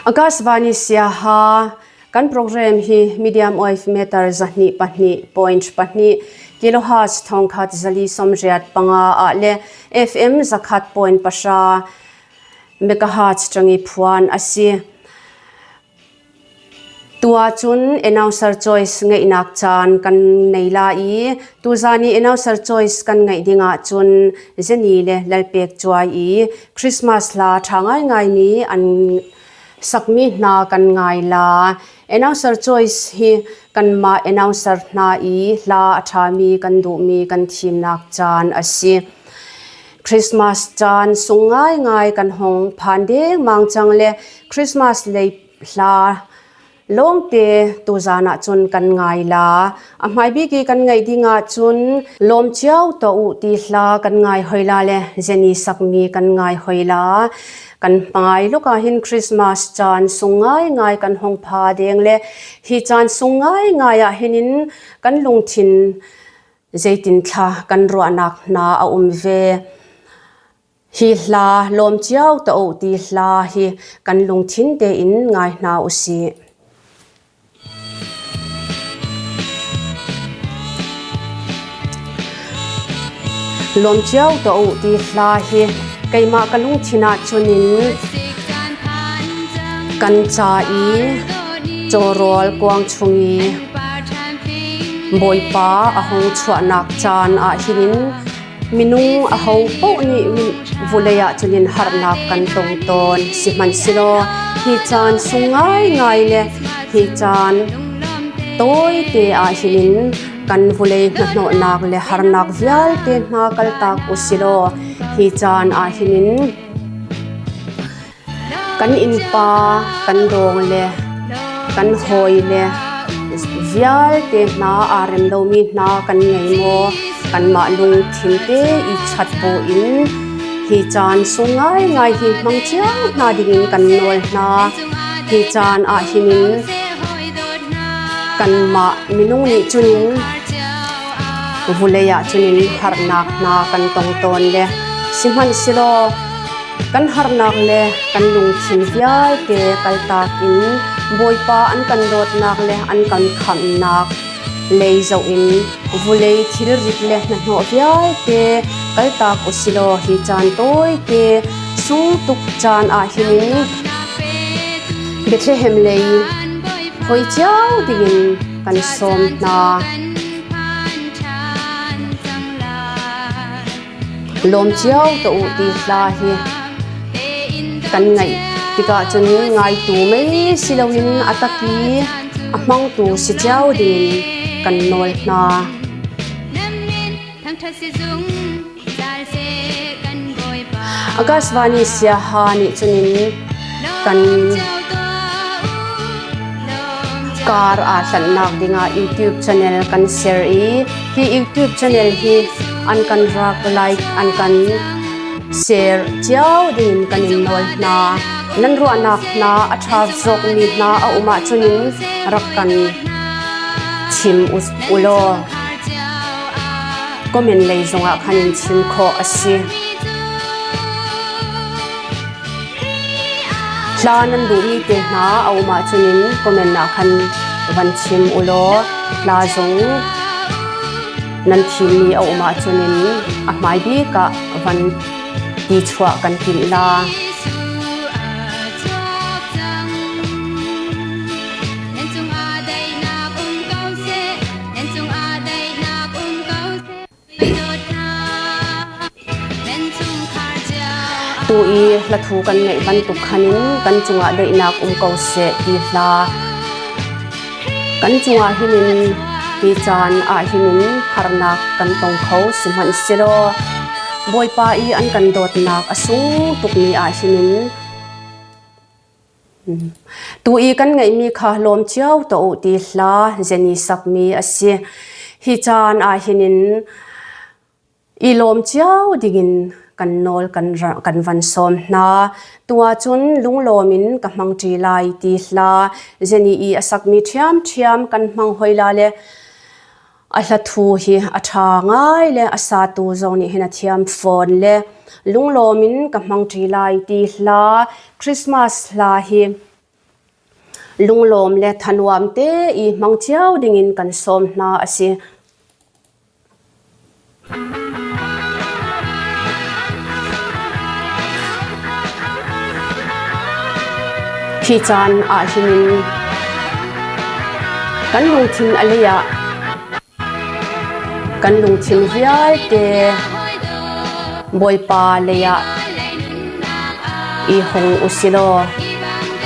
Akashvani Siaha kan program hi medium wave meter 202.2 kilohertz 1485 ah le FM 100.3 megahertz tangi phuan a si. Tu ahcun announcer choice ngeihnak caan kan nei la i tuzaan i announcer choice kan ngeih ding ahcun Zeni le Lalpek Cuai i Christmas hla ṭha ngaingaimi an sakmi hna kan ngai la. Announcer choice hi kanmah announcer hna i hla a ṭhami kan duhmi kan thimnak caan a si. Christmas caan sung ngaingai kan hong phan dengmang cang le Christmas lei hla lawngte tuzaan ahcun kan ngai la. A hmaibik i kan ngaih ding ahcun lawm cio to u ti hla kan ngai hoi la le Jenny sakmi kan ngai hoi la. Kan hmai luk ah hin Christmas caan sung ngaingai kan hong pha deng le hi caan sung ngaingai ah hin in kan lungthin zeitin thla kan ruahnak hna a um ve. Hi hla lawm cio ta u ti hla hi kan lungthin tein ngai hna u sih. Lawm cio ta u ti hla hi keimah ka lungthin ah cun in kan ca i cawrawl kuang chung i Bawipa a hung chuahnak caan ah hin in Minung aho paoh nih vulei ah cun in harnak kan tong tawn. Sihmanhsehlaw hi caan sung ngaingai le hi caan tawite ah hin in kan vulei hnahnawhnak le harnak vialte hna kaltak usilaw hi caan ah hin in Kan innpa kan dawng le kan hawi le vialte hna aa rem lomi hna kan ngei maw? Kanmah lungthin te i chat buin hi caan sung ngaingai hi hmang cio hna dingin kan nawl hna. Hi caan ah hin in kanmah minung nih cun in vulei ah cun in harnak hna kan tong tawn le sihmanhsehlaw Kan harnak le kan lungthin vialte kaltak in Bawipa an kan dawtnak le an kan khamhnak lei zoh in vulei thilrit le hnahnawh vialte kaltak usilaw hi caan tawite sung tuk caan ah hin in Bethlehem lei hoi cio dingin kan sawm hna. Lawm cio ka u ti hla hi kan ngaih tikah cun ngaitu mei si loin a taki a hmangtu si cio dingin kan nawl hna. Akashvani Siaha nih cunin kan kar aa hlanhnak dingah YouTube channel kan ser i hi YouTube channel hi an kan rak like an kan share cio dingin kan in nawl hna. Nan ruahnak hna a ṭha zawkmi hna a um ahcun in rak kan chim u law comment lei zongah khan in chim khawh a si. Hla nan duhmi te hna a um ahcun in comment ah khan van chim u law hla zong nan thimmi a um ahcun in a hmai bik ah van ti chuah kan timh la. Tu i hlathu kan ngeih bantuk khan in kan cungah daihnak um ko seh ti hla. Kan cungah hin in hi caan ah hin in harnak kan tong kho sihmanhsehlaw Bawipa i an kan dawtnak a sung tukmi ah hin in Tu i kan ngeihmi kha lawm cio tuah u ti hla Jenny sakmi a si. Hi caan ah hin in i lawm cio dingin kan nawl kan van sawm hna. Tu ahcun lunglawm in ka hmang ṭi lai ti hla Jenny i a sakmi ṭhiamṭhiam kan hmang hoi la le A hlathu hi a ṭha ngai le a satu zong nih hin a thiam fawn le lunglawm in ka hmang ṭi lai ti hla Christmas hla hi. Lunglawm le thanuam te i hmang cio dingin kan sawm hna a si. Hi caan ah hin kan lungthin a lei ah kan lungthin vialte Bawipa lei ah i hong usilaw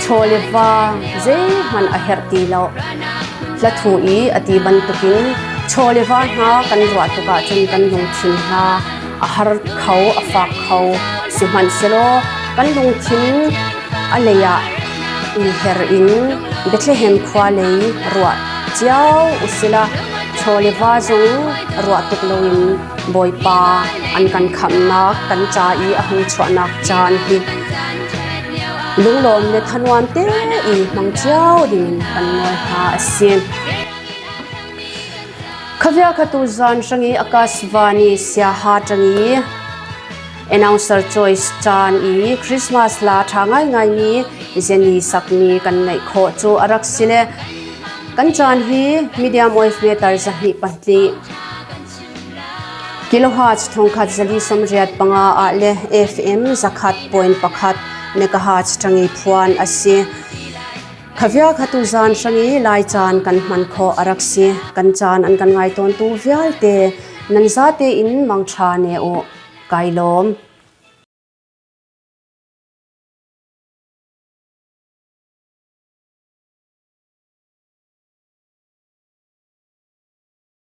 chaw le va zeihmanh a herh ti lo. Hlathu i a ti bantukin chaw le va hna kan ruah tuk ahcun kan lungthin hna a har kho, a fak kho. Sihmanhsehlaw kan lungthin a lei ah i her in Bethlehem khua lei ruah cio usila chaw le va zong ruah tuk loin Bawipa an kan khamhnak kan ca i a hung chuahnak caan hi lunglawm le thanuam te i hmang cio dingin kan nawl hna a si. Khavia khatu zan hrangi Akasvani siaha tangi announcer choice caan i Christmas la tha ngai ngai mi zeni sakmi kan neih khawh cu a rak si le kan caan hi medium wave meter zahnih pahnih Kilohertz thongkhat 485 ah le FM 100.1 megahertz ṭangi phuan a si. Khavia khatu zan hrangi lai caan kan hman khawh a rak si. Kan caan an kan ngai tawntu vialte nan zate in mangṭha ne u. Kai lawm.